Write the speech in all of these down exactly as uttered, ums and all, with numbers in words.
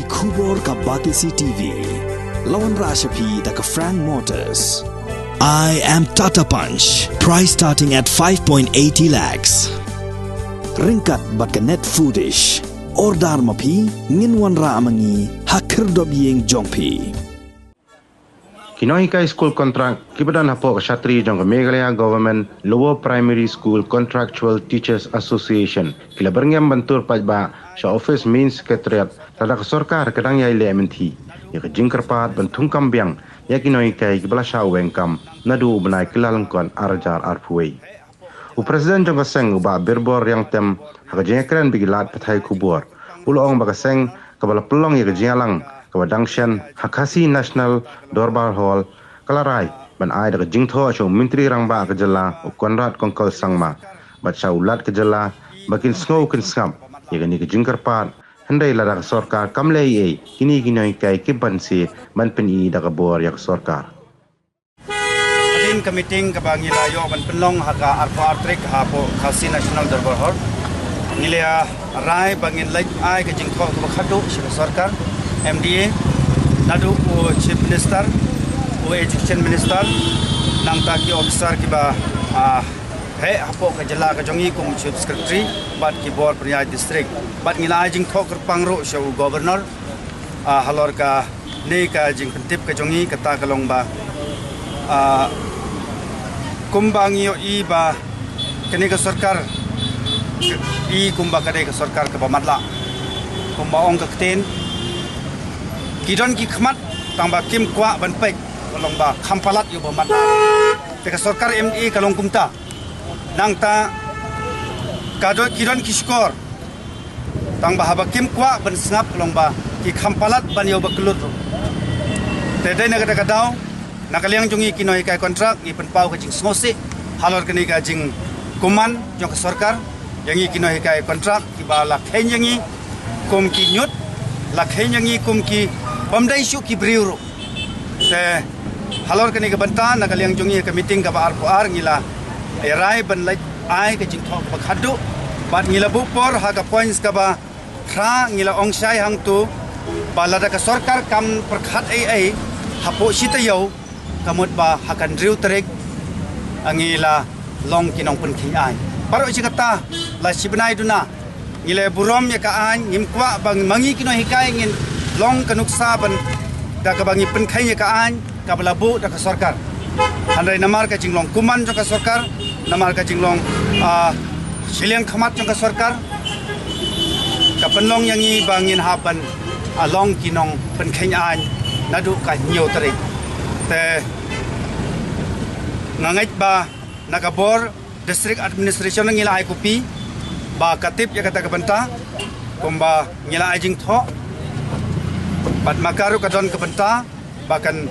Khubor ka Batesi T V. La wanrah sha phi da ka Frank Motors. I am Tata Punch. Price starting at five point eighty lakhs. Ryngkat bad ka Net Foodish. Order ma phi, ngin wanrah ma ngi ha khyrdop ïing jong phi. Ki nonghikai skul contract kiba don hapoh ka shatri jong ka Meghalaya Government Lower Primary School Contractual Teachers Association ki la byrngem ban tur paidbah sha office Main Secretariat lada ka sorkar ka dang ïai leh mynthi ïa ka jingkyrpad ban thungkam biang ïa ki nonghikai kiba la shah weng kam naduh u bnai Kyllalyngkot ar hajar arphew wei. U President jong ka seng, u Bah Birbor Riangtem, ha ka jingïakren bad ki lad pathai khubor, u la ong ba ka seng kaba la pynlong ïa ka jingïalang kaba dang shen ha Khasi National Dorbar Hall ka la rai ban ai da ka jingthoh sha u Myntri Rangbah ka jylla, u Conrad Kongkal Sangma, bad sha u Lat ka jylla ba kin sngew kin sngap ïa kane ka jingkyrpad, hynrei lada ka sorkar kam leh ei ei, kine ki nonghikai ki banse ban pyni da ka bor ïa ka sorkar. Hadien ka meeting kaba ngi la ïoh ban pynlong ha ka arphew ar tarik hapoh Khasi National Dorbar Hall, ngi la rai ba ngin leit ai ka jingthoh kaba khadduh sha ka sorkar, M D A, naduh u Chief Minister, u Education Minister, nangta ki officer kiba, ah, heh hapoh ka jylla ka jong ngi kum u Chief Secretary bad ki bor pynïaid district. Bad ngi la ai jingthoh kyrpang ruh sha u Governor, ah, halor kane ka jingpyntip ka jong ngi, kata ka long ba, ah, kumba ngi ïohi ba kane ka sorkar i kumba ka dei ka sorkar kaba matlah. Kumba ong ka ktien, ki don ki khmat tang ba kim kwah ban peit, ka long ba kham palat ïa uba matlah. Te ka sorkar M D A ka long kumta. Nangta ka don, ki don ki shkor tang ba haba kim kwah ban sngap, ka long ba ki kham palat ban ïa uba kyllut ruh. Te dei na kata ka daw, na ka liang jong ngi ki nonghikai contract, ngi pynpaw ka jingsngewsih halor kane ka jingkmen jong ka sorkar ïa ngi ki nonghikai contract kiba la kheiñ ïa ngi kum ki ñiut, la kheiñ ïa ngi kum ki bym dei shuh ki briew ruh. Te halor kane ka bynta, na ka liang jong ngi ha ka meeting kaba arphew ar, ngi la rai ban leit ai ka jingthoh kaba khadduh, bad ngi la buh por ha ka points kaba phra, ngi la ong shai hangto ba lada ka sorkar kam pyrkhat ei ei hapoh shi taïew, ka mut ba ha ka hynriew tarik, ah, ngi la long ki nongpynkheiñ aiñ. Baroh shi katta, la shi bnai duna ngi la burom ïa ka aiñ, ngim kwah ba ma ngi ki nonghikai ngin long ka nuksa ban da kaba ngi pynkheiñ ïa ka aiñ kaba la buh da ka sorkar. Hynrei namar ka jinglong kuman jong ka sorkar, namar ka jinglong, ah, shiliang khmat jong ka sorkar, ka pynlong ïa ngi ba ngin hap ban, ah, long ki nongpynkheiñ aiñ naduh ka hynñiew tarik. Te nga ngeit ba na ka bor District Administration ngi la ai copy ba ka tip ïa kata ka bynta, kumba ngi la ai jingthoh, bad ma ka ruh ka don ka bynta ba kan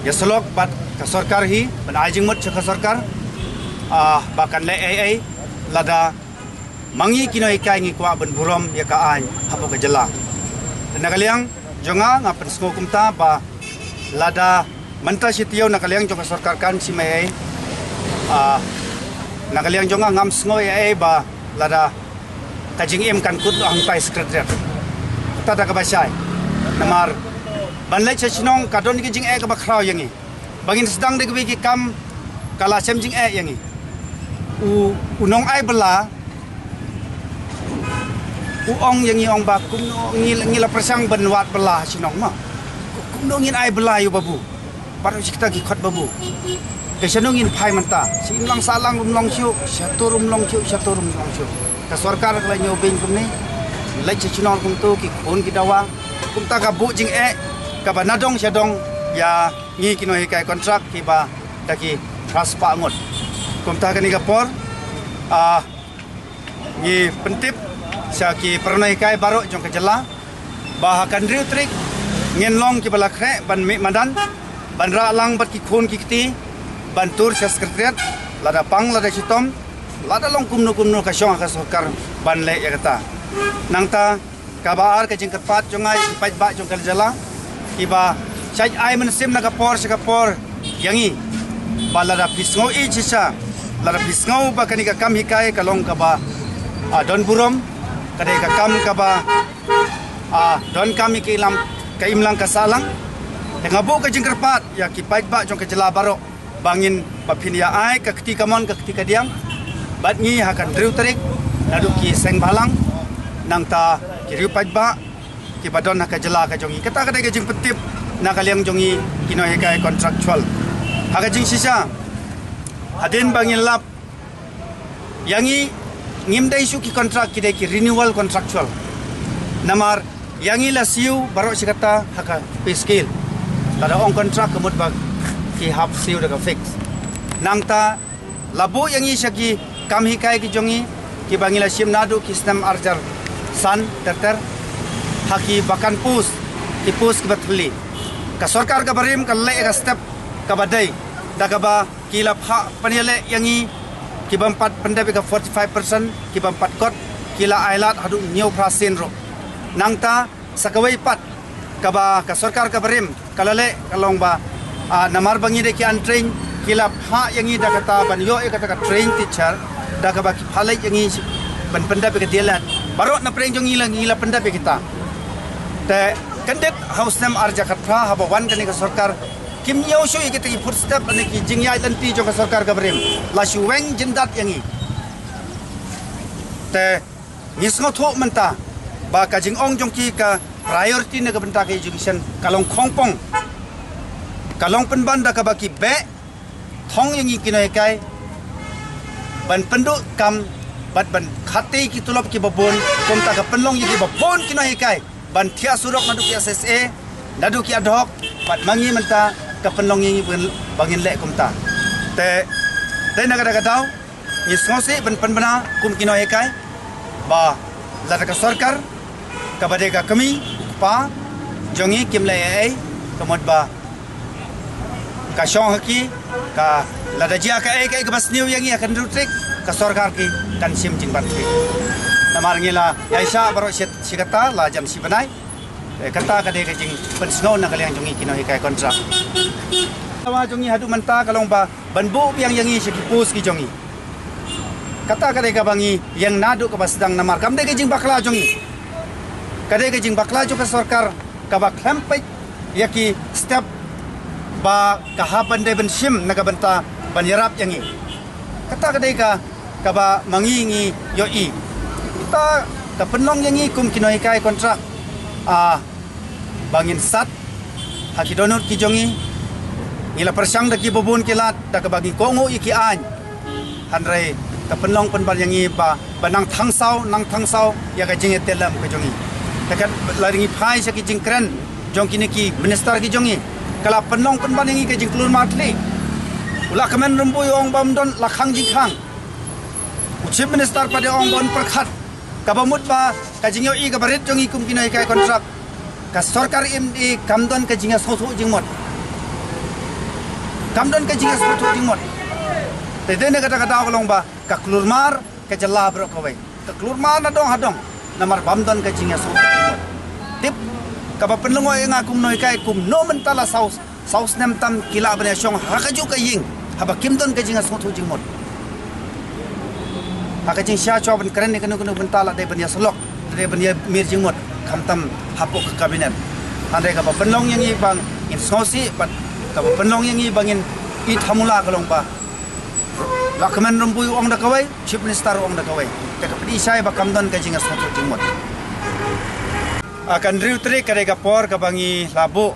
ïasyllok bad ka sorkar hi, ban ai jingmut sha ka sorkar, ah, ba kan leh ei ei lada ma ngi ki nonghikai ngi kwah ban burom ïa ka aiñ hapoh ka jylla. Na ka liang jong nga, nga pynsngew kumta ba lada mynta shi taïew na ka liang jong ka sorkar kan shim ei ei, ah, na ka liang jong nga ngam sngew ei ei ba lada ka jingim kan kut hangtai Secretariat. Kata da kaba shai. Namar ban leit sha shnong ka don ka jingeh kaba khraw ïa ngi. Ba ngin sdang da kiwei ki kam ka la shem jingeh ïa ngi. U, u nongai bylla u ong ïa ngi, ong ba kumno ngi, ngi la pyrshang ban wad bylla ha shnong ma. Kumno ngin ai bylla ïa u babu? Baroh shi katta ki khot babu. Te shano ngin phai mynta? Shi imlang sahlang ruh ym long shuh, shatur ruh ym long shuh, shatur ruh ym long shuh. Ka sorkar ka la ñiew beiñ kumne, leit sha shnong kumto, ki khun ki dawa. Kumta ka buh jingeh kaba na dong sha dong ïa ngi ki nonghikai contract kiba da ki phra spah ngut. Kumta kane ka por, ah, ngi pyntip sha ki para nonghikai baroh jong ka jylla ba ha ka hynriew tarik ngin long kiba la khreh ban mih madan, ban rah lang bad ki khun ki kti, ban tur sha Secretariat, lada pang lada shitom, lada long kumno kumno ka shong ha ka sorkar ban leh ïa kata. Nangta kaba ar ka jingkyrpad jong nga ïa ki paidbah jong ka jylla, kiba shait ai mynsiem na ka por sha ka por ïa ngi, ba lada phi sngew ïeit shisha, lada phi sngew ba kane ka kam hikai ka long kaba, ah, don burom, ka dei ka kam kaba Ah, donkam ïa ka imlang, ka imlang ka sahlang. Te nga buh ka jingkyrpad ïa ki paidbah jong ka jylla baroh ba ngin, ba phin ïa ai ka kti kamon ka kti kadiang bad ngi ha ka hynriew tarik naduh ki seng bhalang, nangta ki riew paidbah kiba don ha ka jylla ka jong ngi. Kata ka dei ka jingpyntip na ka liang jong ngi ki nonghikai contractual. Ha ka jingshisha, hadien ba ngin lap, ïa ngi, ngim dei shuh ki contract, ki dei ki renewal contractual. Namar ïa ngi la siew baroh shi katta ha ka pay scale. Lada ong contract ka mut ba ki hap siew da ka fix. Nangta la buh ïa ngi sha ki kam hikai ki jong ngi, kiba ngi la shim naduh ki snem ar hajar san ter ter, ha ki vacant post, ki post kiba thylli. Ka sorkar kaba rim ka leh ïa ka step kaba dei, da kaba ki la phah pynïaleh ïa ngi, ki bym pat pyndep ïa ka forty five percent, ki bym pat kot, ki la ailad haduh hynñiew phra sien ruh. Nangta sa kawei pat, kaba ka sorkar kaba rim ka la leh, ka long ba, ah, namar ba ngi dei ki untrained, ki la phah ïa ngi da kata ban ïoh ïa kata ka trained teacher, da kaba ki phah leit ïa ngi ban pyndep ïa ka D L Ed. Baroh na pdeng jong ngi la, ngi la pyndep ïa kita. Te kyndit ha u snem ar hajar khatphra, haba wan kane ka sorkar, kim ñiew shuh ïa kita ki footstep lane ki jingïaid lynti jong ka sorkar kaba rim. La shu weng jyndat ïa ngi. Te ngi sngewthuh mynta ba ka jingong jong ki, ka priority na ka bynta ka education ka long khongpong. Ka long pynban da kaba ki beh thong ïa ngi ki nonghikai ban pynduh kam bad ban khatte ki tulop kiba bun, kumta ka pynlong ïa kiba bun ki nonghikai ban thiah surok naduh ki S S A, naduh ki ad hoc, bad ma ngi mynta ka pynlong ïa ngi ba ngin, ba ngin leh kumta. Te, te na kata ka daw, ngi sngewsih ban pynbna kum ki nonghikai ba lada ka sorkar kaba dei ka kmie u kpa jong ngi kim leh ei ei, ka mut ba ka shong ha ki, ka lada jia kaei kaei kaba sniew ïa ngi ha ka hynriew tarik, ka sorkar ki kan shim jingbat ki. Namar ngi la ïaishah baroh shi, shi katta la jan shi bnai. Eh, kata ka dei ka jingpynsngew na ka liang jong ngi ki nonghikai contract. Dawa jong ngi haduh mynta ka long ba ban buh biang ïa ngi sha ki post ki jong ngi. Kata ka dei kaba ngi ïeng naduh kaba sdang, namar kam dei ka jingbakla jong ngi. Ka dei ka jingbakla jong ka sorkar kaba khlem peit ïa ki step ba ka hap ban dei ban shim na ka bynta ban ïarap ïa ngi. Kata ka dei ka, kaba ma ngi ngi ïohi. Kata ka pynlong ïa ngi kum ki nonghikai contract, ah, ba ngin sat ha ki dohnud ki jong ngi. Ngi la pyrshang da kiba bun ki lad da kaba ngi kohnguh ïa ki aiñ. Hynrei ka pynlong pynban ïa ngi ba, ba nang thangshaw, nang thangshaw ïa ka jingïatylli ka jong ngi. Te ka la ngi phai sha ki jingkren jong kine ki minister ki jong ngi, ka la pynlong pynban ïa ngi ka jingkulmar thli. U Lahkmen Rymbui u ong ba ym don la khang jingkhang. U Chief Minister pat u ong ba un pyrkhat. Kaba mut ba ka jingïohi kaba rit jong ngi kum ki nonghikai contract, ka sorkar M D A kam don ka jingïasngewthuh jingmut. Kam don ka jingïasngewthuh jingmut. Te dei na kata ka daw ka long ba ka kulmar ka jylla baroh kawei. Ka kulmar na dong ha dong namar bym don ka jingïasngewthuh jingmut. Tip, kaba pynlyngngoh ïa nga kum nonghikai, kumno mynta la saw, saw snem tam ki lah ban ïashong ha kajuh ka ïing haba kim don ka jingïasngewthuh jingmut. Ha ka jingshisha shuwa ban kren ïa kano kano bynta la dei ban ïasyllok, la dei ban ïamir jingmut, khamtam hapoh ka kabinet. Hynrei kaba pynlong ïa ngi ba ngin sngewsih bad kaba pynlong ïa ngi ba ngin ïeit ha mula ka long ba Lahkmen Rymbui u ong da kawei, Chief Minister u ong da kawei. Te ka pynshai ba kam don ka jingïasngewthuh jingmut. Ha ka hynriew tarik ka dei ka por kaba ngi la buh.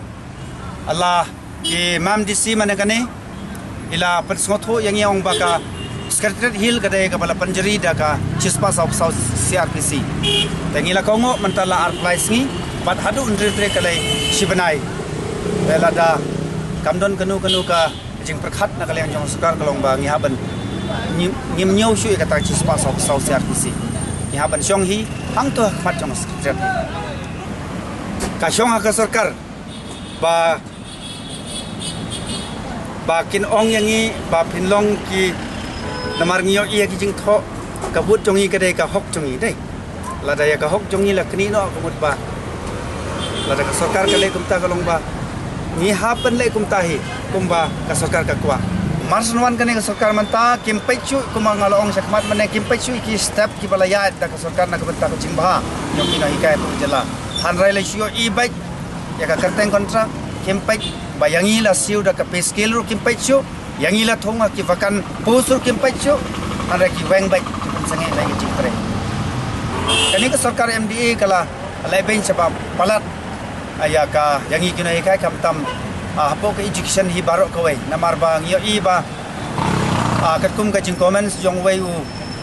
Hala ki mam D C mynne kane i la pynsngewthuh ïa ngi ong ba ka Secretariat Hill ka dei kaba la pynjri da ka shispah saw phew saw C R P C. Te ngi la kohnguh mynta la arphew lai sngi bad haduh hynriew tarik ka dei shi bnai. Te lada kam don kano kano ka jingpyrkhat na ka liang jong sorkar ka long ba ngi hap ban, ngi, ngim ñiew shuh ïa kata ka shispah saw phew saw C R P C. Ngi hap ban shong hi hangto ha khmat jong Secretariat. Ka shong ha ka sorkar ba, ba kin ong ïa ngi ba phin long ki, namar ngi ïohi ïa ki jingthoh, ka vote jong ngi ka dei ka hok jong ngi dei. Lada ïa ka hok jong ngi la knieh noh ka mut ba lada ka sorkar ka leh kumta ka long ba ngi hap ban leh kumta hi kumba ka sorkar ka kwah. Mar shen wan kane ka sorkar mynta kim peit shuh, kumba nga la ong shakhmat mynne, kim peit shuh ïa ki step kiba la ïaid da ka sorkar na ka bynta ka jingbha jong ki nonghikai hapoh ka jylla. Hynrei la shu ïohi beit ïa ka kyrteng kontrak, kim peit ba ïa ngi la siew da ka pay scale ruh kim peit shuh, ïa ngi la thung ha ki vacant post ruh kim peit shuh, hynrei ki weng beit ki pynsangeh beit ka jingtrei. Kane ka sorkar M D A ka la leh beiñ sha ba palat, ah, ïa ka, ïa ngi ki nonghikai khamtam, ah, hapoh ka education hi baroh kawei. Namar ba ngi ïohi ba, ah, katkum ka jingcomments jong uwei u,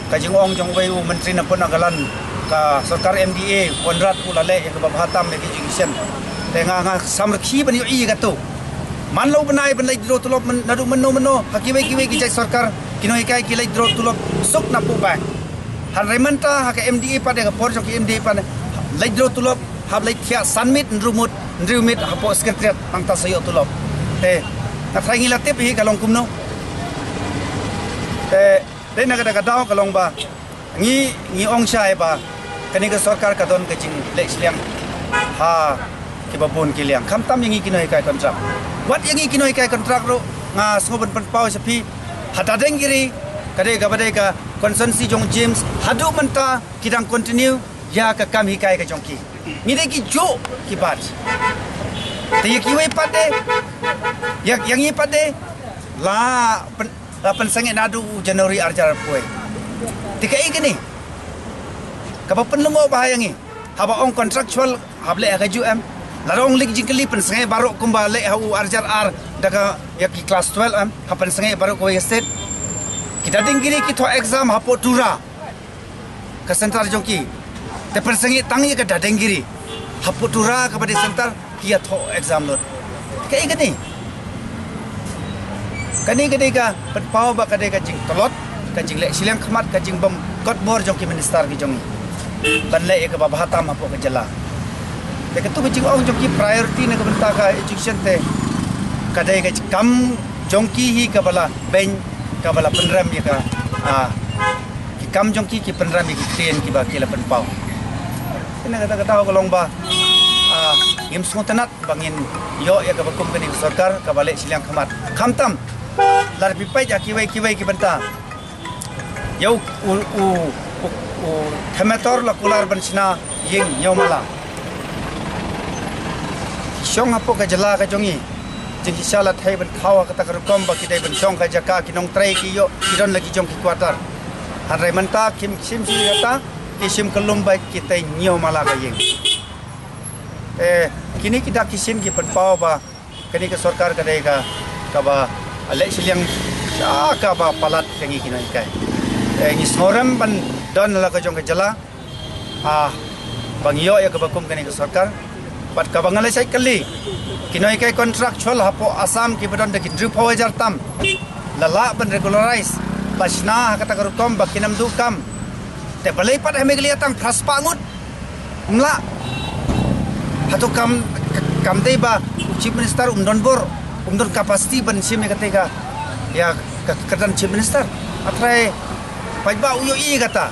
ka jingong jong uwei u Myntri Napoh Nagaland, ka sorkar M D A, Conrad u la leh ïa kaba bha tam ïa ka education. Te nga, nga samrkhie ban ïohi ïa kato. Man la u bnai ban leit draw tulop, man, naduh mynno mynno, ha kiwei kiwei ki jait sorkar, ki nonghikai ki leit draw tulop suk na pdeng bank. Hynrei mynta ha ka M D A pat, ha ka por jong ka M D A pat, leit draw tulop, hap leit thiah san miet, hynriew miet, hynriew miet hapoh secretariat, nangta sa ïoh tulop. Te nga tharai ngi la tip hi ka long kumno. Te dei na kata ka daw ka long ba ngi, ngi ong shai ba kane ka sorkar ka don ka jingleh shiliang ha kiba bun ki liang, khamtam ïa ngi ki nonghikai kontrak. Wat ïa ngi ki nonghikai kontrak ruh nga sngew ban pynpaw sha phi, ha Dadengiri, ka dei kaba dei ka constituency jong James, haduh mynta ki dang continue ïa ka kam hikai ka jong ki. Ngi dei ki juh ki bat. Te ïa kiwei pat de, ïa, ïa ngi pat de la pyn-, la pynsangeh naduh u January ar hajar arphew. Te kaei kane kaba pynlyngngoh bha ïa ngi? Haba ong contractual hap leh ha kajuh em? Lada ong leit jingkylli, pynsangeh baroh kumba leh ha u ar hajar ar da ka, ïa ki class twelve em? Hap pynsangeh baroh kawei ka state. Ki Dadengiri ki thoh exam hapoh Tura, ka center jong ki. Te pynsangeh tang ïa ka Dadengiri. Hapoh Tura kaba dei center ki ïa thoh exam lut. Kaei kane? Kane ka dei ka pynpaw ba ka dei ka jingtlot, ka jingleh shiliang khmat, ka jingbym kot bor jong ki minister ki jong ngi ban leh ïa kaba bha tam hapoh ka jylla. Te kato ka jingong jong ki priority na ka bynta ka education te ka dei ka kam jong ki hi kaba la beiñ, kaba la pynrem ïa ka, ah, ki kam jong ki, ki pynrem ïa ki ktien kiba ki la pynpaw. Te na kata ka daw ka long ba, ah, ngim sngewtynnat ba ngin ïoh ïa kaba kum kane ka sorkar kaba leh shiliang khmat. Khamtam lada phi peit ha kiwei kiwei ki bynta, ïa u, u, u, u, u Themmetor la kular ban shna ïing Hynñiewmala. Ki shong hapoh ka jylla ka jong ngi, jingshisha la thei ban khaw ha kata ka rukom ba ki dei ban shong ka jaka, ki nongtrei ki ïoh, ki don la ki jong ki quarter. Hynrei mynta kim shim shuh ïa kata, ki shim kyllum beit, ki tei Hynñiewmala ka ïing. Eh, kine ki dak ki shin ki pynpaw ba kane ka sorkar ka dei ka, kaba leh shiliang sha kaba palat ïa ngi ki nonghikai. Eh, ngi sngewrem ban don la ka jong ka jylla, ah, ba ngi ïoh ïa kaba kum kane ka sorkar. Bad kaba nga la shait kylli, ki nonghikai contractual hapoh Assam kiba don da ki hynriewphew hajar tam, la lah ban regularize, la shna ha kata ka rukom ba kin ym duh kam. Te balei pat ha Meghalaya tang phra spah ngut? Ym lah. Hato kam, kam dei ba u Chief Minister um don bor, um don capacity ban shim ïa kata ka, ïa ka kyrdan Chief Minister? Nga tharai paidbah u ïohi ïa kata.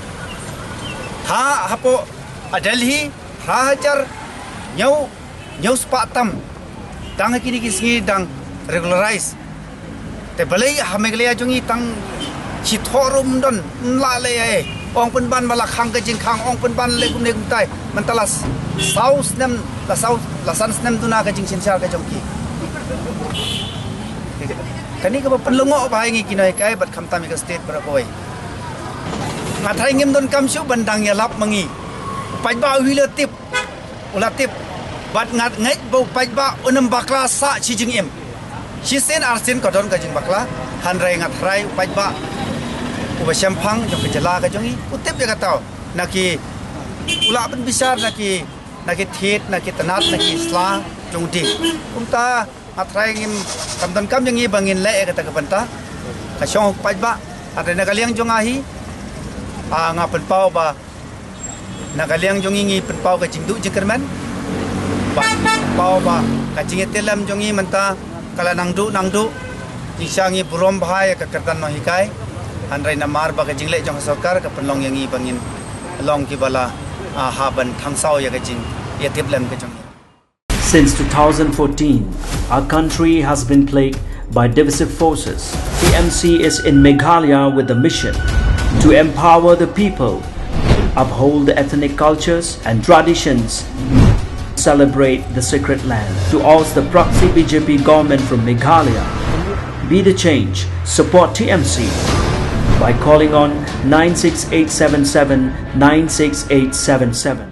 Ha, hapoh, ah, Delhi, phra hajar hynñiew, hynñiew spah tam. Tang ha kine ki sngi dang regularize. Te balei ha Meghalaya jong ngi tang shi thoh ruh ym don, ym lah leh ei ei. Ong pynban ba la khang ka jingkhang, ong pynban leh kumne kumtai. Mynta la s-, saw snem, la saw, la san snem duna ka jingsynshar ka jong ki. Kane kaba pynlyngngoh bha ïa ngi ki nonghikai bad khamtam ïa ka state baroh kawei. Nga tharai ngim donkam shuh ban dang ïalap ma ngi. Paidbah u hi la tip. U la tip. Bad nga ngeit ba u paidbah un ym bakla sah shi jingim. Shisien arsien ka don ka jingbakla. Hynrei nga tharai u paidbah uba shemphang jong ka jylla ka jong ngi u tip ïa kata. Na ki, u lah ban bishar na ki, na ki thied, na ki tnat, na ki sla jong u ding. Kumta nga tharai ngim, kam donkam ïa ngi ba ngin leh ïa kata ka bynta. Ka shong u paidbah. Hynrei na ka liang jong nga hi, ah, nga pynpaw ba na ka liang jong ngi ngi pynpaw ka jingduh jingkyrmen. Ba, pynpaw ba ka jingïatyllem jong ngi mynta ka la nang duh nang duh. Jingshisha ngi burom bha ïa ka kyrdan nonghikai. Hynrei namar ba ka jingleh jong ka sorkar ka pynlong ïa ngi ba ngin long kiba la, ah, hap ban thangsaw ïa ka jingïatyllem ka jong ngi. Since two thousand fourteen, our country has been plagued by divisive forces. T M C is in Meghalaya with a mission to empower the people, uphold the ethnic cultures and traditions, celebrate the sacred land. To oust the proxy B J P government from Meghalaya, be the change. Support T M C by calling on nine six eight seven seven nine six eight seven seven.